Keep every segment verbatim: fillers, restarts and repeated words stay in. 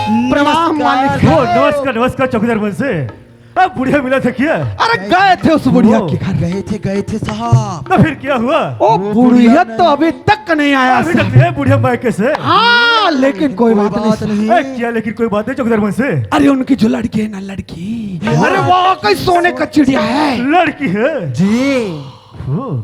प्रणाम नमस्कार। मालिक। ओ, नमस्कार, नमस्कार चौकीदार मुंशी। अब बुढ़िया मिला था क्या? अरे, गए थे उस बुढ़िया के घर। गए थे, गए थे साहब। तो फिर क्या हुआ? ओ, वो बुढ़िया बुढ़िया तो नहीं। अभी तक नहीं आया अभी सर। तक नहीं है बुढ़िया मायके से। हाँ, लेकिन कोई कोई बात बात नहीं। नहीं। ए, क्या लेकिन कोई बात नहीं चौकीदार मुंशी? अरे, उनकी जो लड़की है ना, लड़की, हाँ। अरे, वाकई सोने का चिड़िया है। लड़की है? जी। ओ।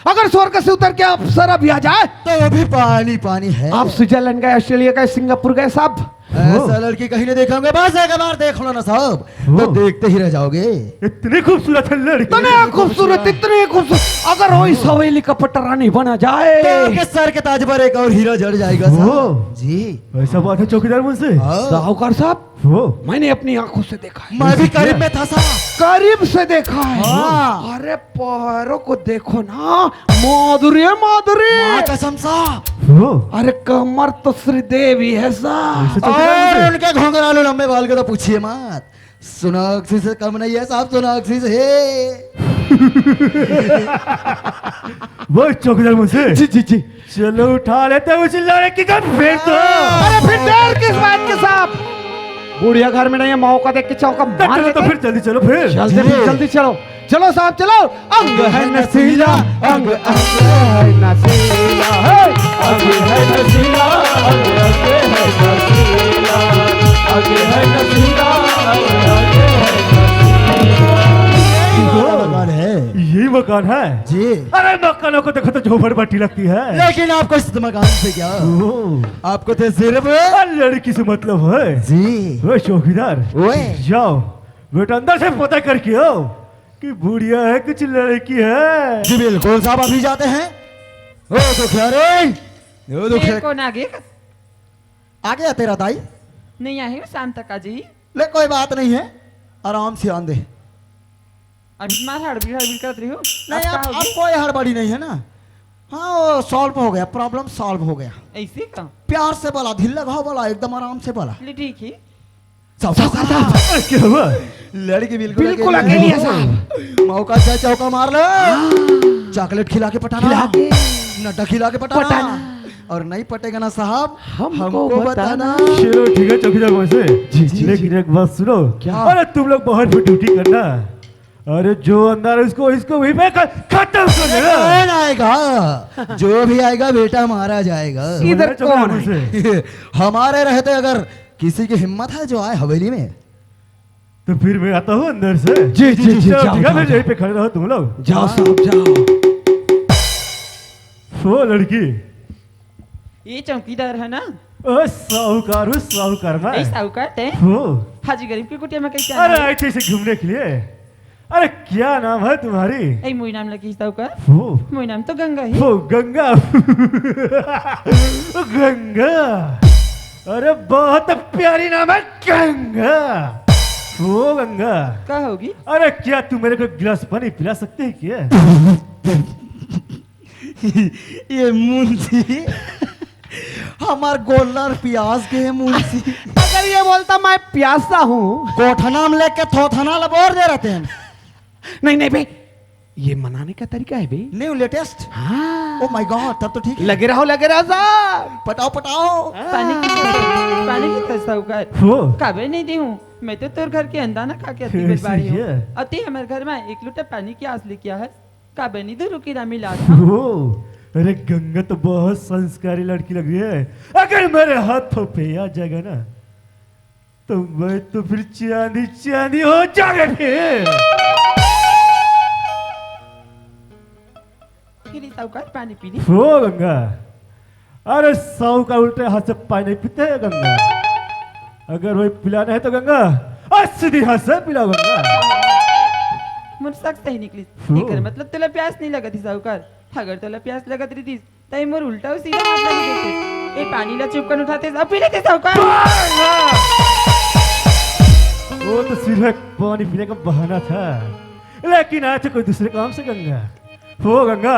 अगर स्वर्ग से उतर के अप्सरा भी आ जाए तो वो भी पानी पानी है। आप स्विट्जरलैंड गए, ऑस्ट्रेलिया गए, सिंगापुर गए, सब। ऐसा लड़की कहीं नहीं देखा होगा, बस एक बार देख लो ना साहब, तो ओ। देखते ही रह जाओगे। इतनी खूबसूरत है लड़की। इतनी खूबसूरत, इतनी खूबसूरत। अगर वो इस हवेली का पटरानी बना जाए तो उनके सर के ताज पर एक और हीरा जड़ जाएगा साहब। ओ। जी। ऐसा बात है चौकीदार मुंशी? हाँ। साहूकार साहब, ओ। मैंने अपनी आंखों से देखा है। मैं भी करीब में था साहब। करीब से देखा है। हाँ। अरे, पैरों को देखो ना, माधुरी है, माधुरी। माँ कसम साहब। ओ। अरे, कमर तो श्रीदेवी है साहब। ऐसे तो और उनके घुंघरालू लंबे बाल को तो पूछिए मत। सोनाक्षी से कम नहीं है साहब, सोनाक्षी से। वो चौकीदार मुंशी। जी, जी, जी। चलो, उठा लेते हैं उस लड़की का फिर तो। अरे, फिर देर किस बात के साहब? बुढ़िया घर में नहीं है, मौका देख के चौका तो मार चलो, तो लेते। फिर जल्दी चलो फिर। चलते फिर, जल्दी चलो। चलो साहब, चलो। अंग है नशीला, अंग, अंग है नशीला, हे। अंग है नशीला, अंग, अंग है नशीला, अंग है नशीला, अंग, अंग है नशीला। यही मकान है? यही मकान है? जी। अरे, मकानों को देखो तो झोपड़पट्टी लगती है। लेकिन आपको इस मकान से क्या? ओ। आपको तो सिर्फ अरे, लड़की से मतलब है। जी। वो चौकीदार, ओए। जाओ बेटा, अंदर से पता करके आओ कि बुढ़िया है, कुछ लड़की है। जी बिल्कुल साहब, अभी जाते हैं। ओ दुखिया रे, ओ दुखिया। तेरे को ना आगे। आ गया तेरा दाई? नहीं आए हो, शाम तक आ जाइए। ले, कोई बात नहीं है, आराम से आन दे। अभी मार हड़बड़ी हड़बड़ी करत रही हो। नहीं, अब का अब, अब होगी? कोई हड़बड़ी नहीं है ना। हाँ, वो सॉल्व हो गया, प्रॉब्लम सॉल्व हो गया। ऐसे का? प्यार से बोला, ढील लगाओ बोला, एकदम आराम से बोला। ले, ठीक है। साहब, साहब, साहब, साहब। अरे, क्या हुआ? लड़की बिल्कुल बिल्कुल अकेली अकेली है, है। साहब। मौका चाहे चौका मार लो। हाँ। चॉकलेट खिला के पटाना। खिला के। नड्डा खिला के पटाना। पटाना। और नहीं पटेगा ना साहब, हमको हमको बताना। बताना। चलो ठीक है चौकीदार मुंशी। जी, जी, लेकिन जी। एक बात सुनो। क्या? अरे तुम लोग बाहर पे ड्यूटी करना। अरे जो अंदर है उसको, इसको वहीं पे ख-, खत्म कर अरे देना। कौन आएगा? जो भी आएगा बेटा मारा जाएगा। इधर समझ रहे कौन चौकीदार है? मुंशी? हमारे रहते अगर किसी की हिम्मत है जो आए हवेली में? तो फिर मैं आता हूँ अंदर से। जी, जी, जी, चलो, जाओ, ठीक है, जाओ, फिर यहीं जाओ। पे खड़े रहो तुम लोग। जाओ हाँ। साहब, जाओ। वो लड़की। ये चौकीदार है ना? ओ, साहूकार हूँ, साहूकार मैं। नहीं, साहूकार ते। वो। हाजी गरीब की कुटिया में कैसे अरे, आना है? आए थे इसे घूमने के लिए। अरे, क्या नाम है तुम्हारी? ए, मोई नाम लगी साहूकार। वो। मोई नाम तो गंगा है। वो, गंगा। गंगा। अरे, बहुत प्यारी नाम है, गंगा। वो, गंगा। क्या होगी? अरे, क्या तुम मेरे को एक गिलास पानी पिला सकते हैं क्या? ये मुंशी हमार गोल्लर प्यास के है मुंशी। अगर ये बोलता मैं प्यासा हूँ। कोठना में लेके थोथना लबोर दे रहते हैं। नहीं, नहीं बे, ये मनाने का तरीका है बे। New latest. हाँ। Oh my God, तब तो ठीक है। लगे रहो, लगे रहो साहब। पटाओ, पटाओ। हाँ। पानी की तरस, पानी की तरस साहूकार। हो। काबे नहीं दी हूँ, मैं तो तोर घर के अंडा ना खा के अति ऐसे बेल बाड़ी हूँ। ही है। अति हमारे घर में एक लोटा पानी की आस लेके आ है। काबे नहीं दो रुकी रामी लाल। ओ, अरे गंगा तो बहुत संस्कारी लड़की लग रही है। अगर मेरे हाथों पे आ जाएगा ना, तो मैं तो फिर चांदी चांदी हो जाऊंगा फिर। पी ली साहूकार, पानी पी ली। ओ गंगा, अरे साहूकार उल्टे हाथ से पानी नहीं पीते हैं गंगा। अगर वही पिलाना है तो गंगा, आज सीधी हाथ से पिलाओ गंगा। मोर शक सही निकली। हो। एकर मतलब तोला प्यास नहीं लगत ही साहूकार। अगर तोला प्यास लगत रही तई मोर उल्टा सीधा हाथ लगी देते। ए पानी ला चुपकन उठाते, अब पी लेते साहूकार। वो तो सिर्फ एक पानी पीने का बहाना था, लेकिन आज तो कोई दूसरे काम से गंगा। हो गंगा,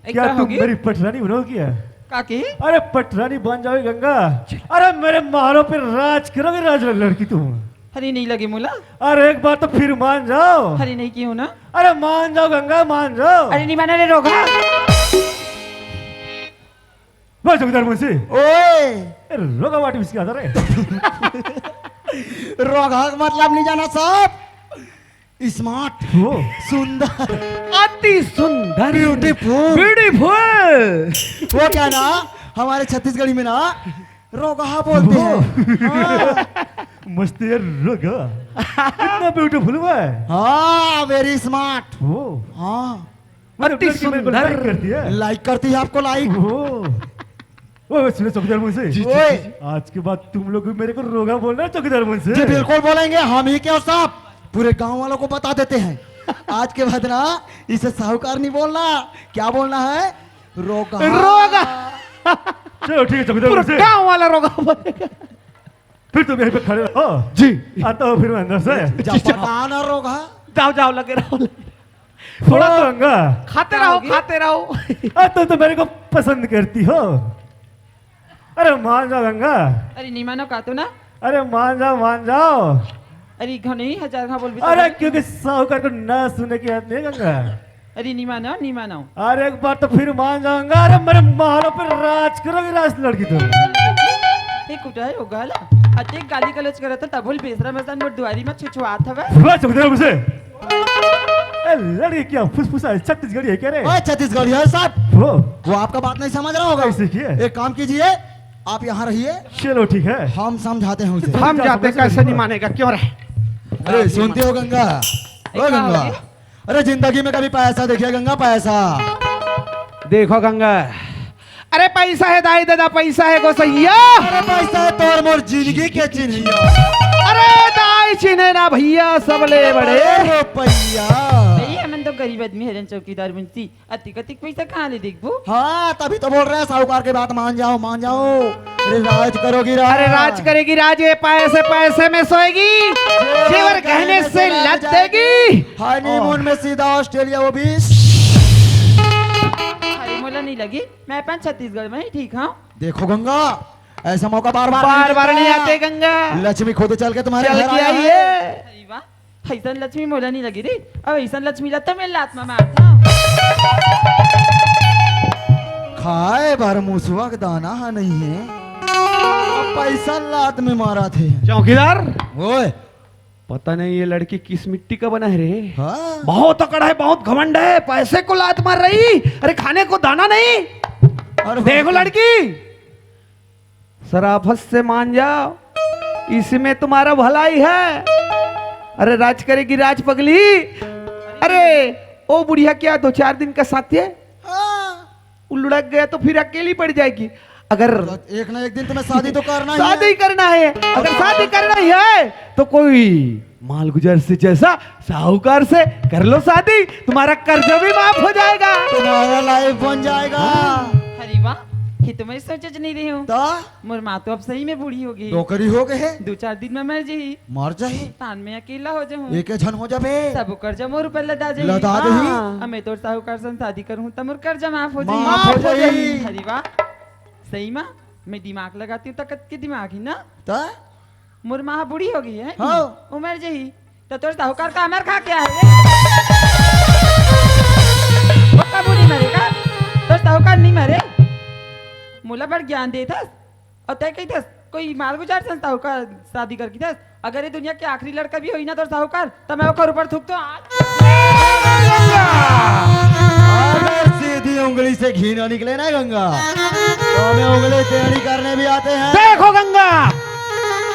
ए, क्या का तुम होगी? मेरी पटरानी बनोगी क्या? का की? अरे पटरानी बन जाओगी गंगा। अरे मेरे महलों पे राज करोगी राज लड़की तुम। अरे नहीं लगे मोला। अरे एक बार तो फिर मान जाओ। अरे नहीं की हूँ ना। अरे मान जाओ गंगा, मान जाओ। अरे नहीं माना रे रोगहा। वाह चौकीदार मुंशी। ओए, ए, रोगा वाटी बिस्की आता रे। रोगा का मतलब नहीं जाना साहब, स्मार्ट। वो सुंदर, अति सुंदर। ब्यूटीफुल। ब्यूटीफुल। वो क्या ना, हमारे छत्तीसगढ़ी में ना रोगहा बोलते हैं। हाँ। मस्त है रोगा। इतना ब्यूटीफुल हुआ है। हाँ, वेरी स्मार्ट। वो हाँ। मतलब अति लड़की मेरे को सुंदर। लाइक करती है। लाइक करती है आपको, लाइक। वो वो सुनो चौकीदार मुंशी। जी, जी, ओए। जी। आज के बाद तुम लोग भी मेरे को रोगा बोलना है चौकीदार मुंशी। जी बिल्कुल बोलेंगे, हम ही क्यों साहब, पूरे गांव वालों को बता देते हैं। आज के बाद ना इसे साहूकार नहीं बोलना, क्या बोलना है? रोगा। रोगा। चलो ठीक है चौकीदार मुंशी। गांव वाला रोगा बोलेगा। फिर तुम यहीं पे खड़े रहो। जी। आता हूँ फिर मैं अंदर से। जा पकाना रोगा। जाओ जाओ, लगे रहो। थोड़ा तो गंगा। खाते रहो, खाते रहो। अब तुम तो मेरे को पसंद करती हो। अरे मान जाओ गंगा। अरे नहीं मानो का तो ना। अरे मान जाओ, मान जाओ। अरे घने ही हजार घा बोल भी अरे तो क्योंकि साहूकार को ना सुने की आदत नहीं है गंगा। अरे नहीं मानो, नहीं मानो। अरे एक बार तो फिर मान जाऊंगा। अरे मेरे मारो पे राज करोगी राज लड़की तुम। एक उठा है वो गाला। अते गाली गलौज करत तब बोल बेसरा मसान मोर दुआरी में छुछुआत हवे। वाह चौकीदार मुंशी। ए, लड़की क्या फुसफुसा है, छत्तीसगढ़ी है क्या रे? ओए, छत्तीसगढ़ी है साहब। वो वो आपका बात नहीं समझ रहा होगा। कैसे किए? एक काम कीजिए, आप यहाँ रहिए। चलो ठीक है। हम समझाते हैं उसे। हम जाते हैं, कैसे नहीं मानेगा, क्यों रे? अरे सुनते हो गंगा? ओ गंगा, अरे जिंदगी में कभी पैसा देखिए गंगा, पैसा? देखो गंगा, अरे पैसा है दाई दादा, पैसा है गोसैया। अरे पैसा है तोर मोर जिंदगी के चिन्हिया। अरे दाई चिन्हे ना भैया, सबले बड़े। अरे रुपैया। भैया, हमन तो गरीब आदमी हरन चौकीदार मुंशी, अतिक अतिक पैसा कहाँ ले देखबो? हाँ, तभी तो बोल रहे हैं साहूकार की बात मान जाओ, मान जाओ। अरे राज करोगी राज। अरे राज करेगी राज, ये पैसे पैसे में सोएगी, जेवर गहने से लद देगी। हनीमून में सीधा ऑस्ट्रेलिया, वो भी। अरे मोला नहीं लगी, मैं अपन छत्तीसगढ़ में ही ठीक हूँ। देखो गंगा, ऐसा मौका बार बार बार बार नहीं आते गंगा। लक्ष्मी खुद चल के तुम्हारे घर आई है। अरे वाह, ऐसन लक्ष्मी मोला नहीं लगी रे। अब ऐसन लक्ष्मी ला तो मैं लात में मारता हूँ। खाए भर मुसवा के दाना हा नहीं है, अब पैसा लात में मारा थे। चौकीदार, ओए, पता नहीं ये लड़की किस मिट्टी का बना है रे। हाँ। बहुत अकड़ है, बहुत घमंड है, पैसे को लात मार रही। अरे खाने को दाना नहीं। अरे देखो लड़की, शराफत से मान जाओ, इसमें तुम्हारा भलाई है। अरे राज करेगी राज पगली। अरे ओ बुढ़िया, क्या दो चार दिन का साथ है? हाँ। वो लुढ़क गया तो फिर अकेली पड़ जाएगी। अगर एक ना एक दिन तुम्हें शादी तो करना ही है। शादी करना है, अगर शादी करना ही है तो कोई मालगुजार से जैसा साहूकार से कर लो शादी, तुम्हारा कर्जा भी माफ हो जाएगा। तुम्हारा लाइफ बन जाएगा। हाँ। अरे वाह, ये तो मैं सोचे नहीं रही हूँ। तो मोर माँ तो अब सही में बूढ़ी हो गई। डोकरी हो गए है। दो चार दिन में मर जाही। मर जाही। तान में अकेला हो जाऊँ। एक झन हो जाबे। सब कर्जा मोर ऊपर लदा जाही। लदा देही। हाँ। अब मैं तोर साहूकार सन शादी करूँ तो मोर कर्जा माफ हो जाही। माफ हो जाही। अरे वाह, सही माँ, मैं दिमाग लगाती हूँ, ताकत के दिमाग ही ना। तो मोर माँ बूढ़ी हो गई है। हाँ। उमर जही। तो तोर साहूकार का अमर खा क्या है? पक्का बूढ़ी मरेगा। तोर साहूकार नहीं मरे। मोला बड़ ज्ञान देथस। और तय कही थस, कोई मालगुजार सन साहूकार शादी कर की थस। अगर ये दुनिया के आखिरी लड़का भी होई ना तोर साहूकार, तो मैं ओकर ऊपर थूक तो आज। अगर सीधी उंगली से घी ना निकले ना गंगा, तो हमें उंगली टेढ़ी करने भी आते हैं। देखो गंगा,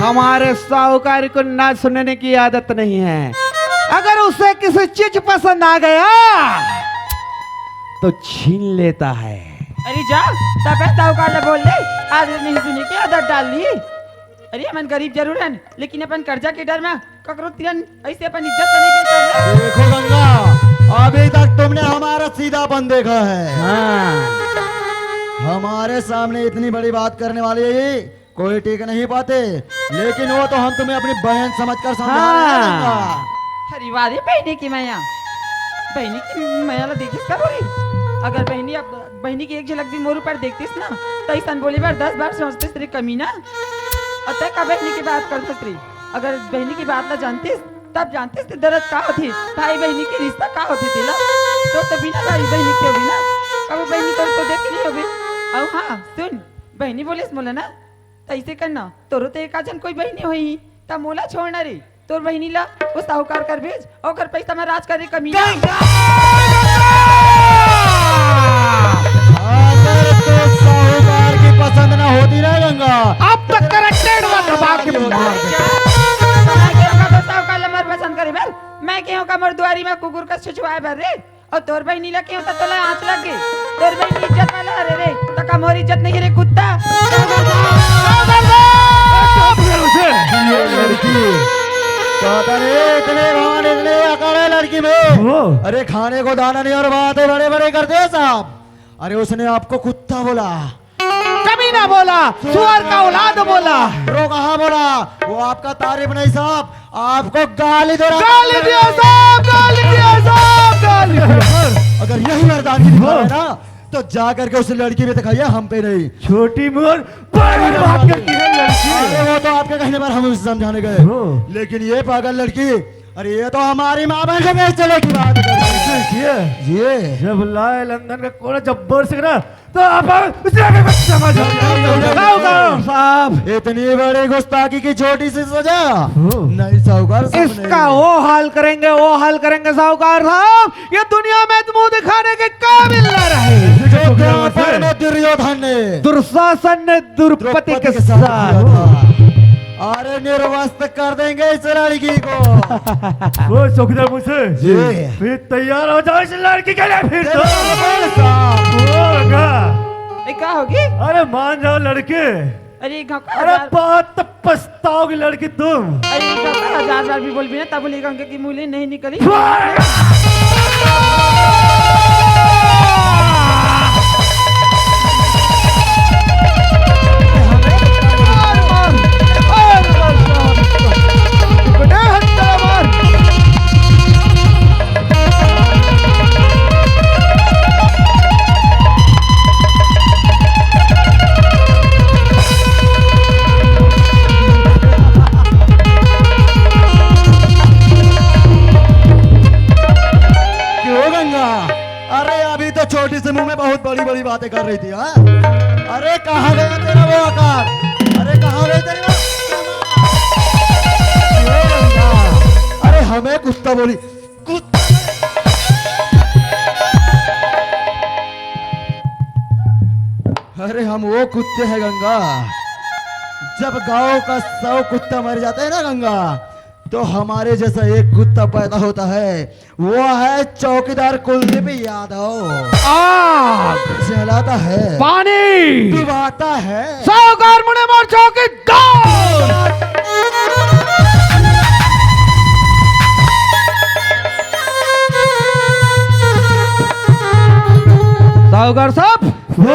हमारे साहूकार को ना सुनने की आदत नहीं है। अगर उसे किसी चीज पसंद आ गया तो छीन लेता है। अरे जा, तब साहूकार ले बोल दे, आज नहीं सुने की आदत डाल ली। अरे हमन गरीब जरूर हन, लेकिन अपन कर्जा के डर में ककरो तिरन ऐसे अपन इज्जत तो नहीं बेचा है। देखो गंगा, अभी तक तुमने हमारा सीधापन देखा है। हाँ। हमारे सामने इतनी बड़ी बात करने वाली कोई टिक नहीं पाते, लेकिन वो तो हम तुम्हें अपनी बहन समझकर समझा रहे हैं हाँ। गंगा। अरे वाह रे बहनी की मया, बहनी की मया ला देखिस करो रे। अगर बहनी अब बहनी की एक झलक भी मोर ऊपर देखतीस ना, तो ऐसा बोले बार दस बार सोचतीस रे कमीना। और तय का बहनी की बात करतीस रे? अगर बहनी की बात ला जानतीस, तब जानतीस ते दर्द का होथे, भाई बहनी के रिश्ता का होथे तेला। तो, तो बिना भाई बहनी के होबे ना, कब बहनी तो, तो देख नहीं होबे। अउ हाँ, सुन, बहिनी बोलिस मोला ना, त अइसे करना, तोरो तो एक आध झन कोई बहिनी होही, त मोला छोड़ना रे, तोर बहिनी ला ओ साहूकार कर भेज, ओकर पइसा म राज करे कमीना। गंगा! अगर तो साहूकार की पसंद ना होती ना गंगा, अब तक तेरा टेढ़वा दबा के मुंह मार देता। मैं केहेंव का तोर साहूकार ला मोर पसंद करे बर, मैं केहेंव का मोर दुआरी म कुकुर कस छुछुवाए बर रे। अउ तोर बहिनी ला केहेंव त तोला आँच लग गे। तोर बहिनी इज्जत वाला हरे रे, त का मोर इज्जत नहीं रे कुत्ता? ये लड़की, पता नहीं इतने घमंड, इतने अकड़ है लड़की में। वो। अरे खाने को दाना नहीं और बातें बड़े बड़े करते हैं साहब। अरे उसने आपको कुत्ता बोला, कमीना बोला, सुअर का औलाद बोला। रो कहाँ बोला? वो आपका तारीफ नहीं साहब, आपको गाली दे रहा। गाली दिया साहब, गाली दिया साहब, गाली दिया। अगर यही मर्दानगी दिखा रहे ना, तो जा करके उस लड़की पे दिखाइए, हम पे नहीं। छोटी मोर बड़ी बात करती है लड़की। अरे वो तो आपके कहने पर हम उसे समझाने गए, हो। लेकिन ये पागल लड़की, अरे ये तो हमारी माँ बहन के बीच चले की बात कर रही है। ये जब लाए लंदन का कोना जब्बर से ना, तो आप उसे आगे मत समझ। गाँव गाँव साहब। इतनी बड़ी गुस्ताखी की छोटी सी सजा। हो। नहीं साहूकार साहब, इसका नहीं। वो हाल करेंगे, वो हाल करेंगे साहूकार साहब, ये दुनिया में मुंह दिखाने के काबिल न रहे। जो द्वापर में दुर्योधन ने दुर्शासन ने द्रुपति के साथ किया था। अरे निर्वस्त्र कर देंगे इस लड़की को। ओ चौकीदार मुझसे। जी। फिर तैयार हो जाओ इस लड़की के लिए फिर तो। बिल्कुल साहब। ओ लगा। ए, का होगी? अरे मान जाओ लड़के। अरे, एक घाव का अरे हजार बात तो पछताओगी लड़की तुम। अरे, एक घाव का हजार बार भी बोलबी ना, तब बोली गंगा की मूली नहीं निकली। क्यों गंगा? अरे अभी तो छोटी से मुंह में बहुत बड़ी बड़ी बातें कर रही थी, हाँ? अरे कहाँ गया तेरा वो आकार? अरे कहाँ गई तेरी वो? क्यों गंगा? अरे हमें कुत्ता बोली, कुत्ता। अरे हम वो कुत्ते हैं गंगा, जब गांव का सौ कुत्ता मर जाता है ना गंगा, तो हमारे जैसा एक कुत्ता पैदा होता है, वो है चौकीदार कुलदीप यादव। आग, जलाता है, पानी, डुबाता है। साहूकार मुड़े मोर चौकीदार। साहूकार साहब, हो।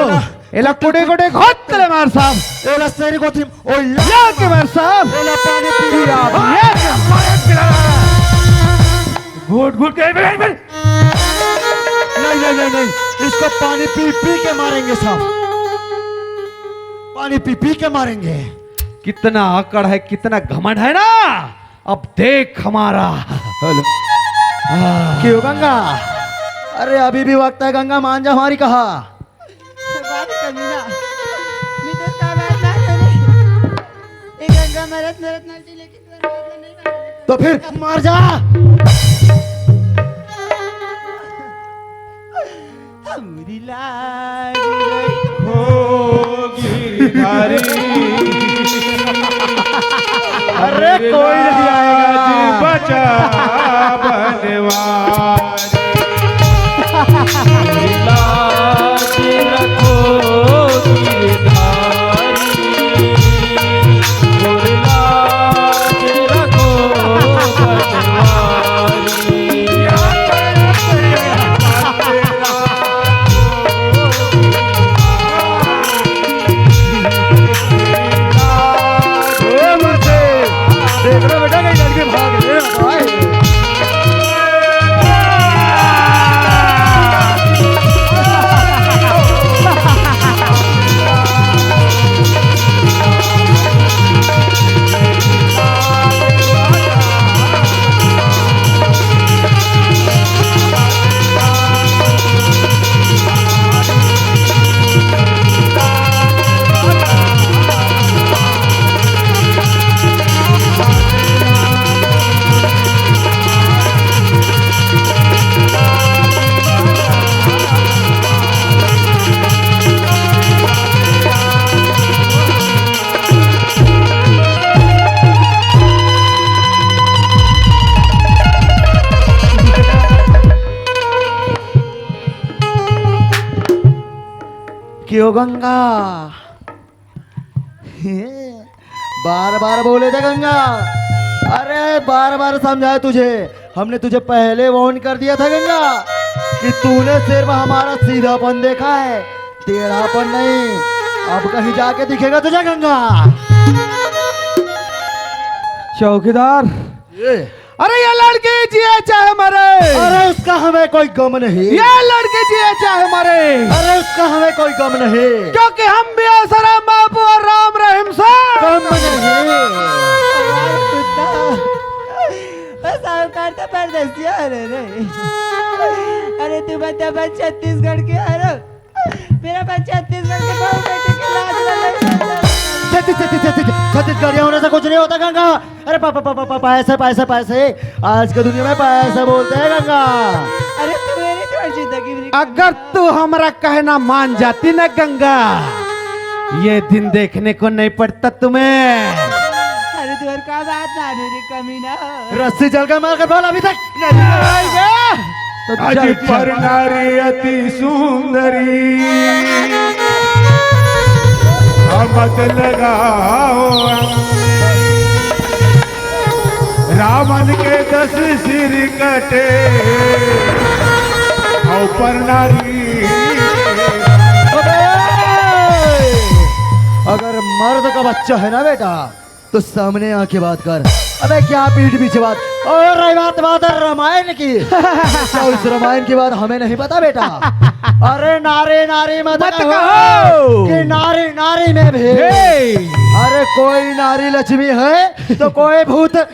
एला कोड़े कोड़े घोत ले मार साहब। एला सेरी कोथिम, ओ या के मार साहब। एला पानी पी लिया। या के मार। घूट घूट के, नहीं, नहीं, नहीं, नहीं, इसको पानी पी पी के मारेंगे साहब, पानी पी पी के मारेंगे। कितना अकड़ है, कितना घमंड है ना, अब देख हमारा। हेलो। हाँ। क्यों गंगा? अरे अभी भी वक्त है गंगा, मान जा हमारी कहा। बात कमीना। मैं तो का बात ना करे। ए गंगा मरत मरत ना जी, लेकिन तो फिर मर जा। हमरी लाज गई। हो गिरधारी। अरे कोई नहीं आएगा जी, बचा बनवारी। लाज रखो गिरधारी। यो गंगा, बार बार बोले थे गंगा। अरे, बार बार समझाया तुझे, हमने तुझे पहले वार्न कर दिया था गंगा, कि तूने सिर्फ हमारा सीधापन देखा है, टेढ़ापन नहीं। अब कहीं जाके दिखेगा तुझे गंगा। चौकीदार, ये अरे, ये लड़की जिए चाहे मरे, अरे, उसका हमें कोई गम नहीं। ये लड़की जिए चाहे मरे, अरे, उसका हमें कोई गम नहीं। क्योंकि हम भी आसाराम बापू और राम रहीम से कम नहीं। अरे कुत्ता, बस साहूकार तो परदेसिया रे रे। अरे, तू बता, बस छत्तीसगढ़ के, अरे, मेरा बच्चा छत्तीसगढ़ के बहू बेटी के लाज लगे। छत्तीस, छत्तीस, छत्तीस, छत्तीसगढ़िया होने से कुछ नहीं होता गंगा। अरे पा-, पा-, पा-, पा-, पा-, पैसे, पैसे, पैसे। आज की दुनिया में पैसे बोलते हैं गंगा। अरे, तू मेरी थोड़ी जिंदगी भी अगर तू हमारा कहना मान जाती ना गंगा, ये दिन देखने को नहीं पड़ता तुम्हें। अरे, तू और का बात ना मेरी कमी ना। रस्सी जल के मार कर बोल अभी तक। तो अजी चल, चल। पर नारी अति सुंदरी, मत लगाओ रावण के दस सिर कटे, और पर नारी। अगर मर्द का बच्चा है ना बेटा, तो सामने आके बात कर। अबे क्या पीठ पीछे बात? और रही बात, बात है रामायण की, तो उस रामायण की बात हमें नहीं पता बेटा। अरे नारी नारी मत मत कहो कहो। कि नारी नारी में भेद। अरे कोई नारी लक्ष्मी है तो कोई भूत। अरे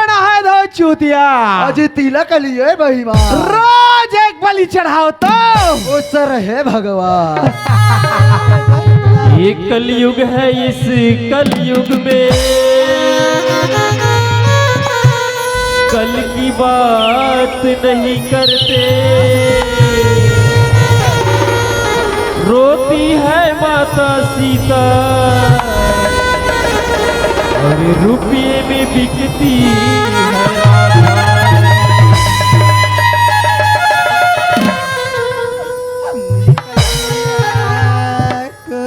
नहाए धो चूतिया। अजी तिलक लिए बेईमान। रोज एक बलि चढ़ाओ तो। वो सर है भगवान। ये कलयुग है, इस कलयुग में कल की बात नहीं करते। रोती है माता सीता और रुपये में बिकती है राधा। को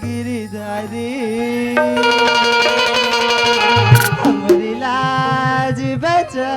गिरधारी, हमरी लाज बचा।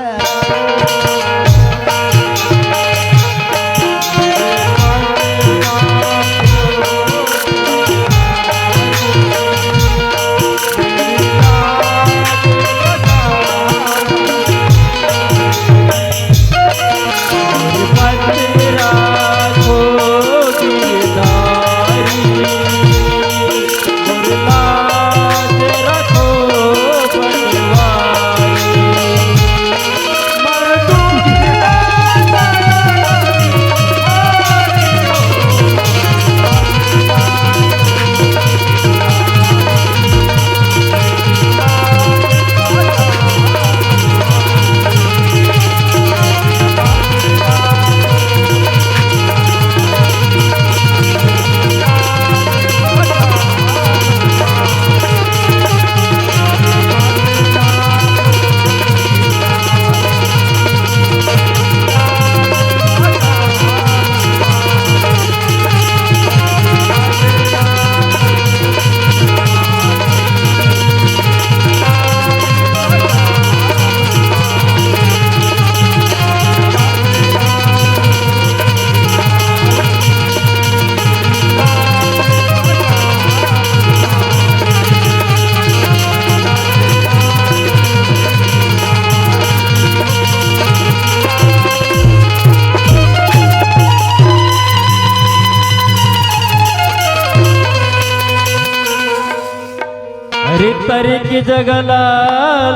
अरे तरे के जगह ला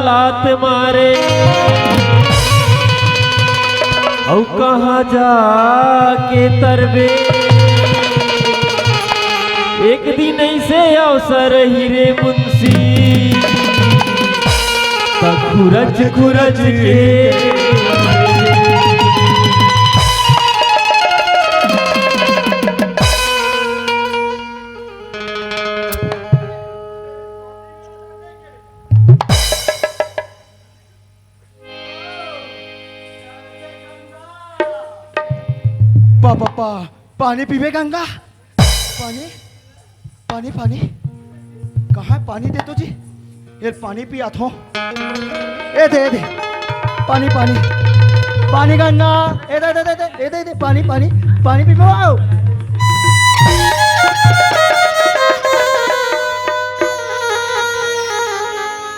लात मारे, अउ कहाँ जाके तरबे। एक दिन ऐसे अवसर ही रे मुंशी, त खुरच खुरच के पानी पीबे गंगा? पानी, पानी, पानी। कहाँ हे पानी दे तो जी? ये पानी पियाथों। ए दे, ए दे। पानी, पानी। पानी गंगा। ए दे, ए दे, ए दे, ए दे, ए दे, पानी, पानी। पानी पीबो।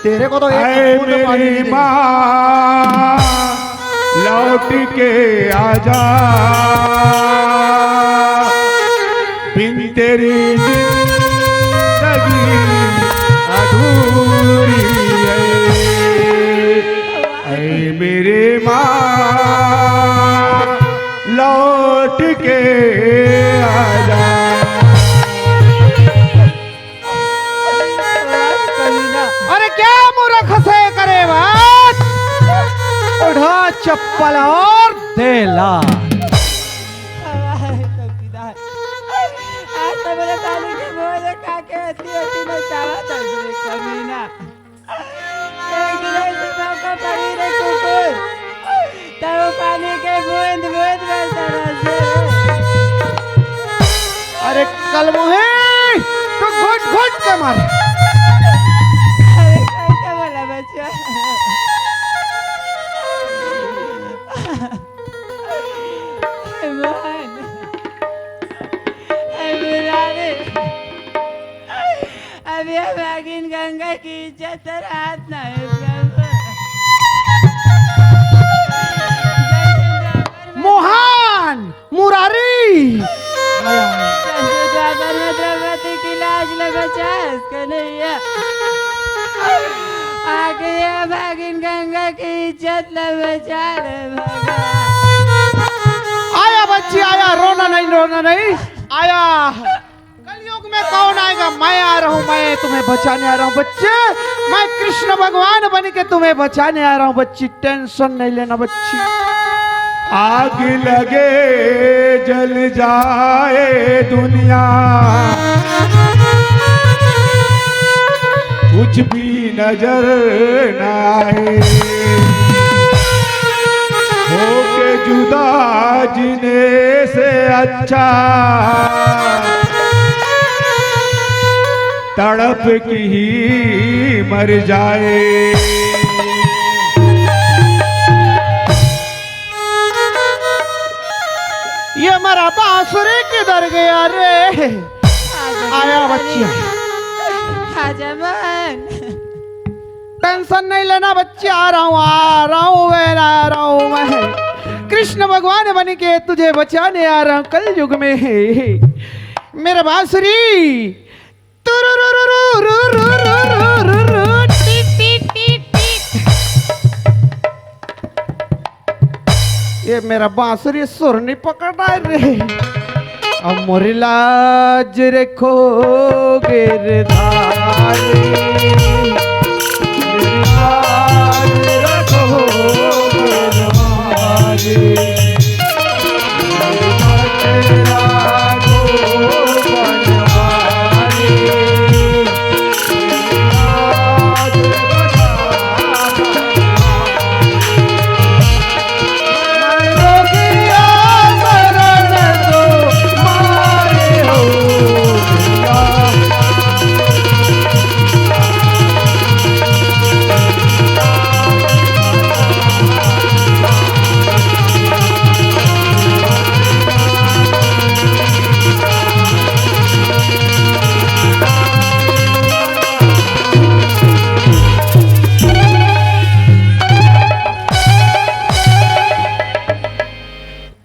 तेरे को तो एक ऐ बूंद पानी मेरी नहीं देगी। माँ, लौट के आजा, बिन तेरी जिंदगी अधूरी है। ऐ मेरी माँ, लौट के आजा। अरे क्या मूर्ख से करे बात, उठा चप्पल और दे लात। आज तो मेरे साले के मुंह में खा के ऐसी ऐसी नचावा था रे कमीना। एक गिलास से मौका पड़ी रे कुकुर। तब पानी के बूंद बूंद बरसा रहा से। अरे कलमोही, तू घुट घुट के मार। अरे कैसे बोला बच्चा? मोहन, ए मुरारी, अब ये भागिन गंगा की इज्जत तो राहत नाही प्रभु। मोहन, मुरारी। जैसे द्वापर में द्रौपदी की लाज ले बचास कन्हैया, आगे ये भागिन गंगा की इज्जत ले बचा रे भगवान। आया बच्ची, आया, रोना नहीं, रोना नहीं, आया। कलयुग में कौन आएगा? मैं आ रहा हूँ, मैं तुम्हें बचाने आ रहा हूँ बच्चे। मैं कृष्ण भगवान बन के तुम्हें बचाने आ रहा हूँ बच्ची, टेंशन नहीं लेना बच्ची। आग लगे जल जाए दुनिया, कुछ भी नजर न आए। होके जुदा जीने से अच्छा तड़प के ही मर जाए। ये मेरा बांसुरी किधर गया रे? आया बच्ची। आजा मन। टेंशन नहीं लेना बच्ची, आ रहा हूँ, आ रहा हूँ, मैं आ रहा हूँ मैं। कृष्ण भगवान बन के तुझे बचाने आ रहा हूँ कलयुग में। मेरा बांसुरी। तुरुरुरुरुरुरुरुरुरुरु, टिक, टिक, टिक, टिक। ये मेरा बांसुरी सुर नहीं पकड़ रहा है रे। अब मोरी लाज रखो गिरधारी, लाज रखो गिरधारी।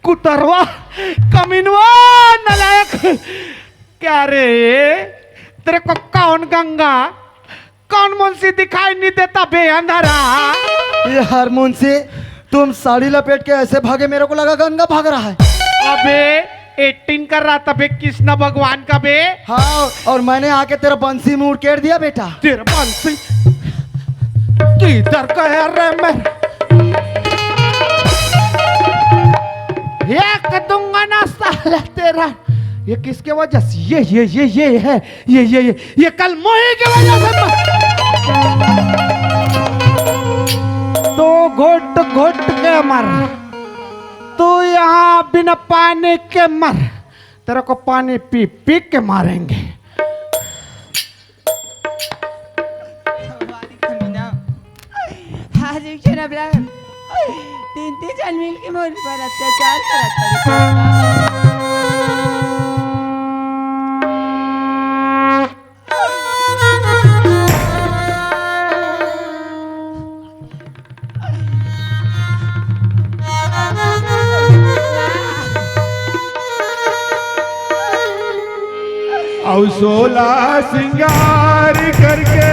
कुतरवा, कमीनवा, नालायक। क्या रे, तेरे को कौन गंगा, कौन मुंशी दिखाई नहीं देता बे अंधारा? यार मुंशी, तुम साड़ी लपेट के ऐसे भागे, मेरे को लगा गंगा भाग रहा है। अबे, एक्टिंग कर रहा था बे कृष्ण भगवान का बे। हाँ, और मैंने आके तेरा बंसी में उड़केड़ दिया बेटा। तेरा बंसी किधर गया रे मैं? एक दूंगा ना साला तेरा। ये किसके वजह से? ये, ये, ये, ये है। ये, ये, ये, ये कलमोही की वजह से मर-, तो घोट घोट के मर। तू यहाँ बिना पानी के मर, तेरे को पानी पी पी के मारेंगे। आज एक झन अबला तीन तीन झन मिल के मोर पर अत्याचार करत हवे। अउ सोला सिंगार करके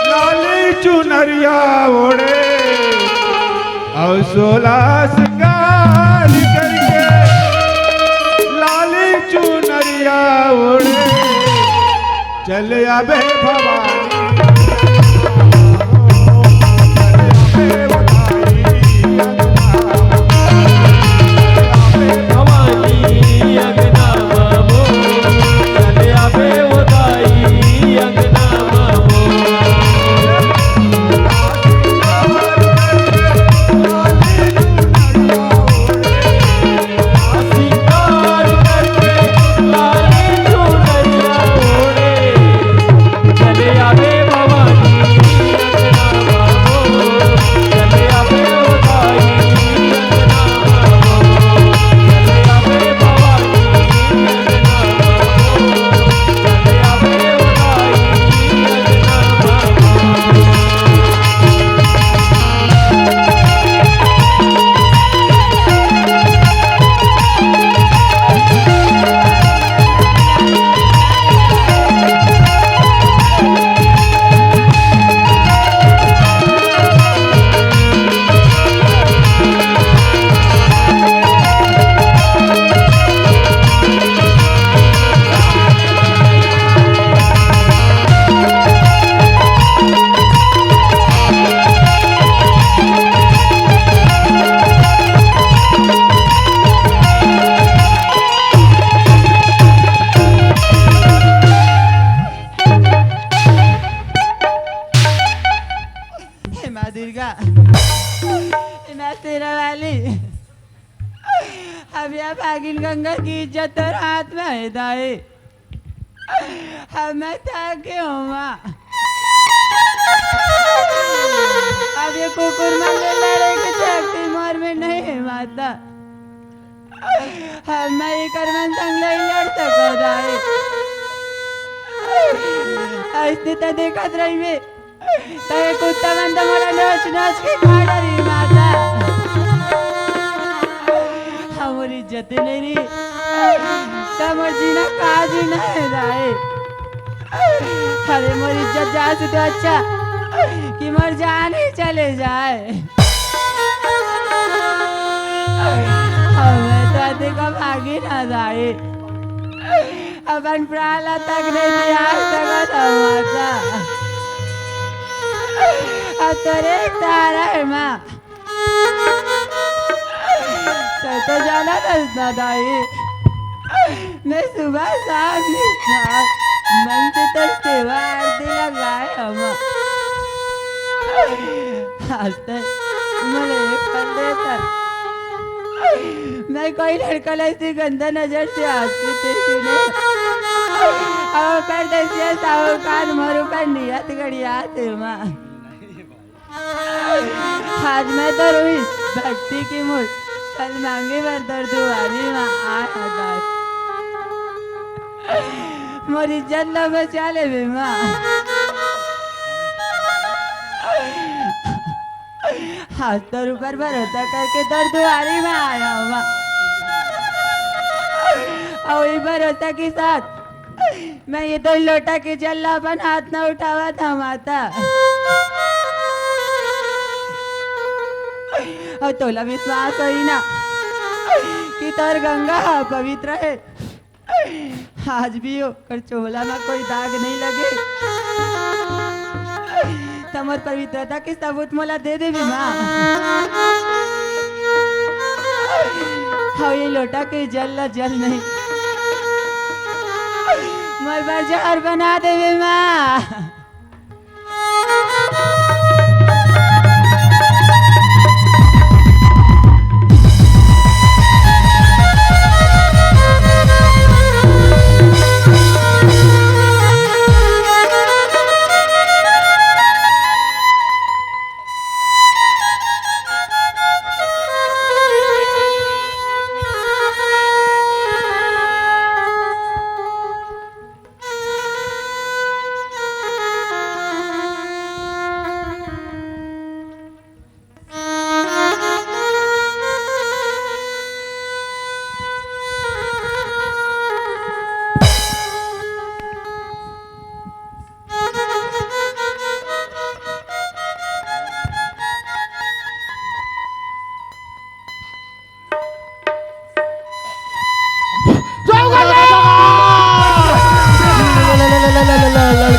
लाली चुनरिया ओढ़े, अउ सोला सिंगार करके लाली चुनरिया ओढ़े, चल आबे भवानी। हे माँ दुर्गा, हे माँ शेरा वाली, अब या भागिन गंगा की इज्जत तोर हाथ में हे दाई। अब मैं थक गे हों माँ। अब ये कुकुर मन ले लड़े के शक्ति मोर में नहीं हे माता। अब मैं एकर मन संग नहीं लड़ सकत हवे। अइसने त देखत रहिबे, त ये कुत्ता मन त मोला नोच नोच के खा डरही माता। हमर इज्जत नहीं रही, त मोर जीना का जीना हे दाई। अरे मोर इज्जत जाए से तो अच्छा कि मोर जान ही चले जाए। हमें तो देखो भागी ना जाए। अपन प्राण ला तक नहीं दिया सकत हमारा। अब तोरे एक सहारा हे माँ। तैं तो जानत हस ना दाई, मैं सुबह शाम निशान मन से तोर सेवा आरती लगाए हंव। आज तक मोला एक पल दे कर, मैं कोई लड़का ला ऐसी गंदा नजर से आज से देखी नहीं। अउ कर देसिया साहूकार मोर ऊपर नियत गड़ियाथे माँ। आज मैं तो रोइस भक्ति के मूल, कल मांगे बर तोर दुआरी माँ आए हंव दाई। मोर इज्जत ला बचा लेबे माँ। आज तोर ऊपर भरोसा करके तोर दुआरी में आया हंव माँ। अउ ई भरोसा के साथ मैं ये तो लोटा के जल ला अपन हाथ न उठावत हंव माता। अउ तोला विश्वास होही ना कि तोर गंगा ह पवित्र हे। आज भी ओकर चोला म कोई दाग नहीं लगे। त मोर पवित्रता के सबूत मोला दे देबे माँ। अउ ये लोटा के जल ला जल नहीं, मोर बर जहर बना देबे माँ।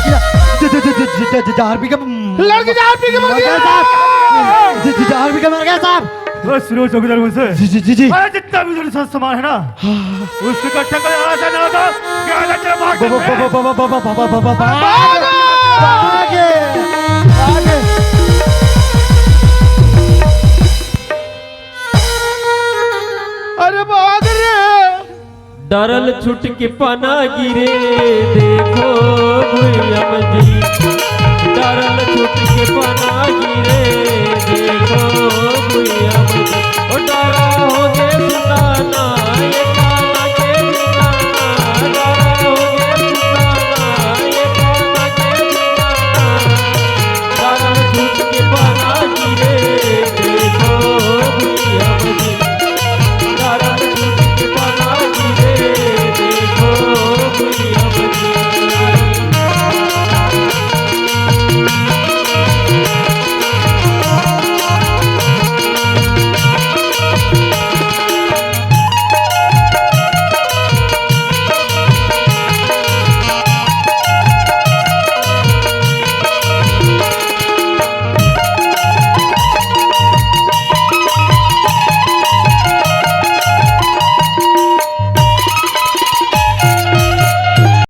ज- ज- ज- ज- ज- ज- जहर पी के म- लड़की जहर पी के मर मर गया। गया साहब। ज- ज- जहर पी के मर गया साहब। बस रो चौकीदार मुझसे। जी जी जी जी। अरे जितना भी मेरे साथ सामान है ना, उसको इकट्ठा कर, यहाँ से ना दो। यहाँ से तेरे भाग बाबा, बाबा, बाबा, बाबा, बाबा, बाबा, बाबा। भागे। भागे। अरे भाग रे। डरल छुट के पना गिरे, देखो भुइया।